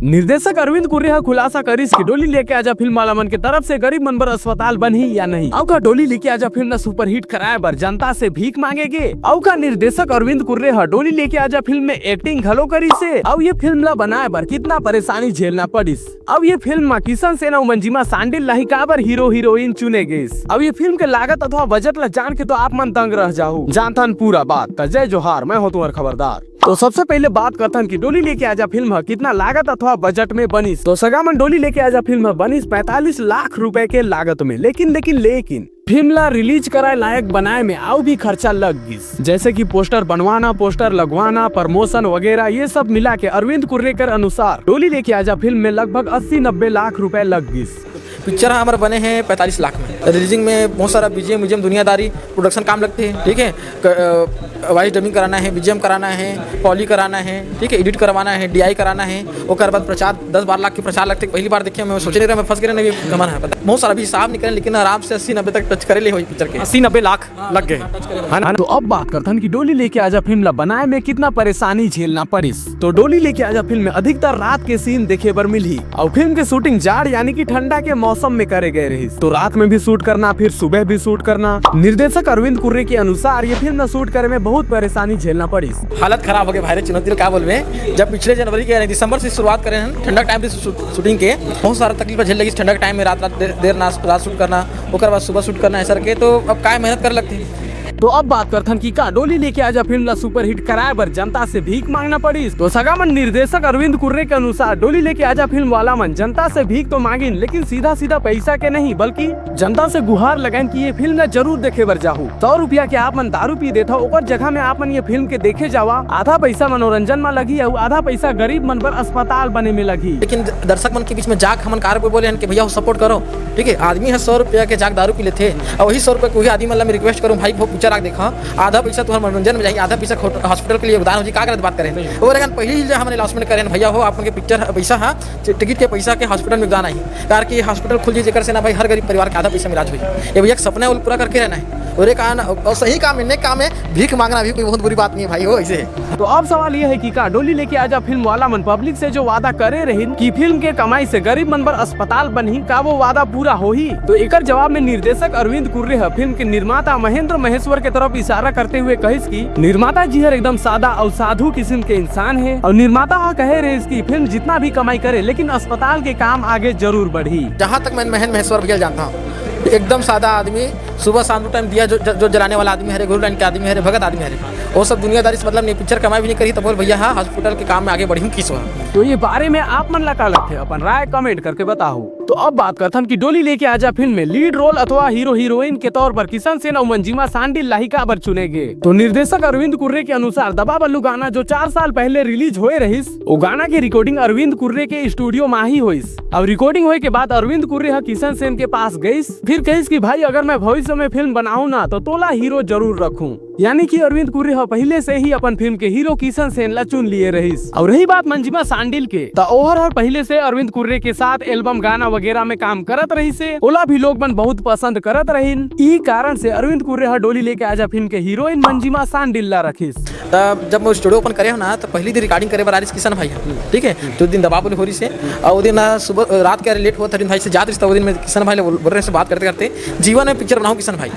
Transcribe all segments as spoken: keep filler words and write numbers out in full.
निर्देशक अरविंद कुर्रे ह खुलासा करिस कि डोली लेके आजा फिल्म वाला मन के तरफ से गरीब मन बर अस्पताल बनही या नहीं, अउ का डोली लेके आजा फिल्म ला सुपरहिट कराए बर जनता से भीख मांगे गे, अउ का निर्देशक अरविंद कुर्रे ह डोली लेके आजा फिल्म में एक्टिंग घलो करिस हे, अउ ये फिल्म ला बनाए बर कितना परेशानी झेलना पड़िस। अब ये फिल्म म किशन सेन अउ मंजिमा सांडिल ला ही काबर हीरो हीरोइन चुने गिस? अब ये फिल्म के लागत अथवा बजट ला जान के तो आप मन दंग रह जाहू। जानथन पूरा बात, त जय जोहार, मैं हूँ तुम्हार खबरदार। तो सबसे पहले बात करथन कि डोली लेके आजा फिल्म ह कितना लागत अथवा बजट में बनिस। तो सगा मन, डोली लेके आजा फिल्म ह बनिस पैंतालीस लाख रुपए के लागत में, लेकिन लेकिन लेकिन फिल्म ला रिलीज कराए लायक बनाए में अउ भी खर्चा लग गिस, जैसे कि पोस्टर बनवाना, पोस्टर लगवाना, प्रमोशन वगैरह, ये सब मिला के अरविंद कुर्रेकर अनुसार डोली लेके आजा फिल्म में लगभग अस्सी नब्बे लाख रुपए लग गिस। पिक्चर ह हमर बने हे पैंतालीस लाख में। रिलीजिंग में बहुत सारा बीजीएम वीजीएम दुनियादारी प्रोडक्शन काम लगथे, ठीक है। वॉइस डबिंग कराना है, बीजीएम कराना है, पॉली कराना है, ठीक है, एडिट करवाना है, डीआई कराना है, ओकर बाद प्रचार, दस बारह लाख के प्रचार लगथे। पहली बार देखे, मैं सोचे नहीं रहा, मैं फंस गया ना, ये कमाना है पता। बहुत सारा अभी हिसाब निकले, लेकिन आराम से अस्सी नब्बे तक टच करे ले होई पिक्चर के। अस्सी नब्बे लाख लग गए, है ना? तो अब बात करथन कि डोली लेके आजा फिल्म ला बनाए में कितना परेशानी झेलना पड़िस। तो डोली लेके आजा फिल्म में अधिकतर रात के सीन देखे बर मिलही, अउ फिल्म के शूटिंग जाड़ यानी कि ठंडा के मौसम में करे गए रहिस। तो रात में भी शूट करना, फिर सुबह भी शूट करना। निर्देशक अरविंद कुर्रे के अनुसार ये फिल्म ला शूट करे में बहुत परेशानी झेलना पड़िस। हालत खराब हो गई भाई रे, चुनौती का बोलबे। जब पिछले जनवरी के यानी दिसंबर से शुरुआत करे हैं ठंडा टाइम से शूट-, शूटिंग के, बहुत सारा तकलीफ झेल लगी ठंडा टाइम में, रात रात देर, देर ना रात शूट करना, ओकर बाद सुबह शूट करना है सर के, तो अब काय मेहनत करे लगथे। तो अब बात करथन कि का डोली लेके आजा फिल्म ला सुपरहिट कराए बर जनता से भीख मांगना पड़िस। तो सगा मन, निर्देशक अरविंद कुर्रे के अनुसार डोली लेके आजा फिल्म वाला मन जनता से भीख तो मांगिन, लेकिन सीधा सीधा पैसा के नहीं, बल्कि जनता से गुहार लगाइन कि ये फिल्म ला जरूर देखे बर जाहू। सौ रुपया के आप मन दारू पी देथव, ओकर जगह में आप मन ये फिल्म के देखे जावा। आधा पैसा मनोरंजन म लगही अउ आधा पैसा गरीब मन बर अस्पताल बने में लगही। लेकिन द-, दर्शक मन के बीच में जाके हमन कार पे बोले हन कि भैया हो, सपोर्ट करो, ठीक है। आदमी ह सौ रुपया के जाके दारू पी लेथे, अउ वही सौ रुपया के वही आदमी मन ला मैं रिक्वेस्ट करूँ, भाई वो पिक्चर आके देखा, आधा पैसा तुम्हार मनोरंजन में जाही, आधा पैसा खोट-, हॉस्पिटल के लिए योगदान हो जी, का गलत बात करें। वो लेकिन पहली ही जो हमन अनाउंसमेंट करें, भैया हो, आप मन के पिक्चर ह-, पैसा है, टिकट के पैसा के हॉस्पिटल में योगदान आही, ताकि हॉस्पिटल खुल जाए, जेकर से ना भाई हर गरीब परिवार के आधा पैसा में इलाज हो जाए। ये भैया के सपना है, वो पूरा करके रहना है। और एक आन-, और सही काम है, नेक काम है, भीख मांगना भी कोई बहुत बुरी बात नहीं है भाई हो, ऐसे है। तो अब सवाल ये है कि का डोली लेके आजा फिल्म वाला मन पब्लिक से जो वादा करे रहिन कि फिल्म के कमाई से गरीब मन बर अस्पताल बनही, का वो वादा पूरा होही? तो एकर जवाब में निर्देशक अरविंद कुर्रे ह फिल्म के निर्माता महेंद्र महेश्वर के तरफ इशारा करते हुए कहिस कि निर्माता जी हर एकदम सादा अउ साधु किस्म के इंसान है, अउ निर्माता ह कहे रहिस कि फिल्म जितना भी कमाई करे, लेकिन अस्पताल के काम आगे जरूर बढ़ही। जहाँ तक मैं महेंद्र महेश्वर भैया जानता हूँ, एकदम सादा आदमी, सुबह शाम दो टाइम दिया जो, जो जलाने वाला आदमी हरे, गुरु लाइन के आदमी हरे, भगत आदमी हरे, वो सब दुनियादारी से मतलब नहीं। पिक्चर कमाई भी नहीं करी तो बोल भैया, हाँ, हॉस्पिटल के काम में आगे बढ़ी हूँ किस वहाँ। तो ये बारे में आप मन ला का लगथे, अपन राय कमेंट करके बताओ। तो अब बात करथन कि डोली लेके आजा फिल्म में लीड रोल अथवा हीरो हीरोइन के तौर पर किशन सेन अउ मंजिमा सांडिल ला ही काबर चुने गे। तो निर्देशक अरविंद कुर्रे के अनुसार दबा बल्लू गाना जो चार साल पहले रिलीज होए रहिस, वो गाना के रिकॉर्डिंग अरविंद कुर्रे के स्टूडियो मा ही होइस। अब रिकॉर्डिंग होए के बाद अरविंद कुर्रे ह किशन सेन के पास गइस, फिर कहिस कि भाई, अगर मैं भविष्य में फिल्म बनाऊं ना, तो तोला हीरो जरूर रखूं। यानी कि अरविंद कुर्रे ह पहले से ही अपन फिल्म के हीरो किशन सेन ला चुन लिए रहिस। और रही बात मंजिमा सांडिल के, त ओहर हर पहले से अरविंद कुर्रे के साथ एल्बम, गाना वगैरह में काम करत रहिस हे, ओला भी लोग मन बहुत पसंद करत रहिन। ई कारण से अरविंद कुर्रे ह डोली लेके आजा फिल्म के हीरोइन मंजिमा सांडिल ला रखिस। तब जब मैं स्टूडियो ओपन करे हो ना, तो पहली दिन रिकॉर्डिंग करे बर आ रहिस किशन भाई ह, ठीक है। तो दिन दबा बल्लू हो रहिस हे, और वो दिन, आ, सुबह, रात के लेट होत रहिस भाई से जात रहिस, तो वो दिन मैं किशन भाई ले बोल, बोल रहे से बात करते करते, "जीवन में पिक्चर बनाऊं किशन भाई,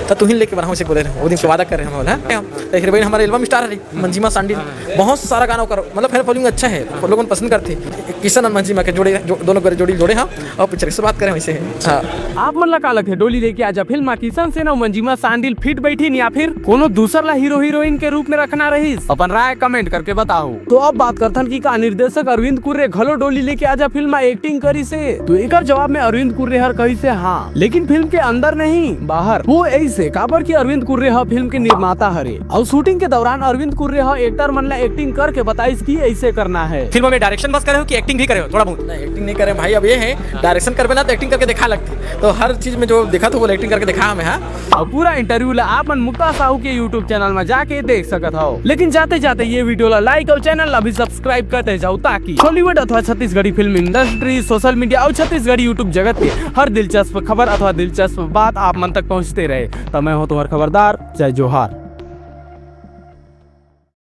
तो तुहिन लेके बनाऊं," से बोले रहे। वो दिन से वादा कर रहे हम लोग, हैं? तो हीरोइन हमारे एल्बम स्टार है मंजिमा सांडिल, बहुत सारा गाना ओकर, मतलब फैन फॉलोइंग अच्छा है, लोगन पसंद करथे। किशन और मंजिमा के जोड़े, जो, दोनों के जोड़ी जोड़े हम, और पिक्चर की शुरुआत करें वैसे है। हाँ। आप मन ला का लगथे, डोली लेके आजा फिल्म मा किशन सेन अउ मंजिमा सांडिल फिट बैठिन या फिर कोनो दूसर ला हीरो हीरोइन के रूप में रखना रहिस? अपन राय कमेंट करके बताओ। तो अब बात करथन कि का निर्देशक अरविंद कुर्रे घलो डोली लेके आजा फिल्म मा एक्टिंग करिस हे? तो एकर जवाब में अरविंद कुर्रे हर कहिस हे हाँ, लेकिन फिल्म के अंदर नहीं, बाहर। वो ऐसे काबर कि अरविंद कुर्रे ह फिल्म के निर्माता हरे, अउ शूटिंग के दौरान अरविंद कुर्रे ह एक्टर मन ला एक्टिंग करके बताइस कि ऐसे करना है। फिल्म में डायरेक्शन बस करे हो कि एक्टिंग भी करे हो थोड़ा बहुत? नहीं, एक्टिंग नहीं करे भाई। अब ये है, डायरेक्शन करबे ना तो एक्टिंग करके दिखा लगते, तो हर चीज में जो देखा तो वो एक्टिंग करके दिखा हमें। हाँ, और पूरा इंटरव्यू ला आप मन मुक्ता साहू के YouTube चैनल में जाके देख सकत हो। लेकिन जाते जाते ये वीडियो ला लाइक और चैनल ला भी सब्सक्राइब करते जाओ, ताकि बॉलीवुड अथवा Chhattisgarhi film industry, social media और छत्तीसगढ़ी YouTube जगत के हर दिलचस्प खबर अथवा दिलचस्प बात आप मन तक पहुंचते रहे। तो मैं हूं तुम्हार खबरदार, जय जोहार।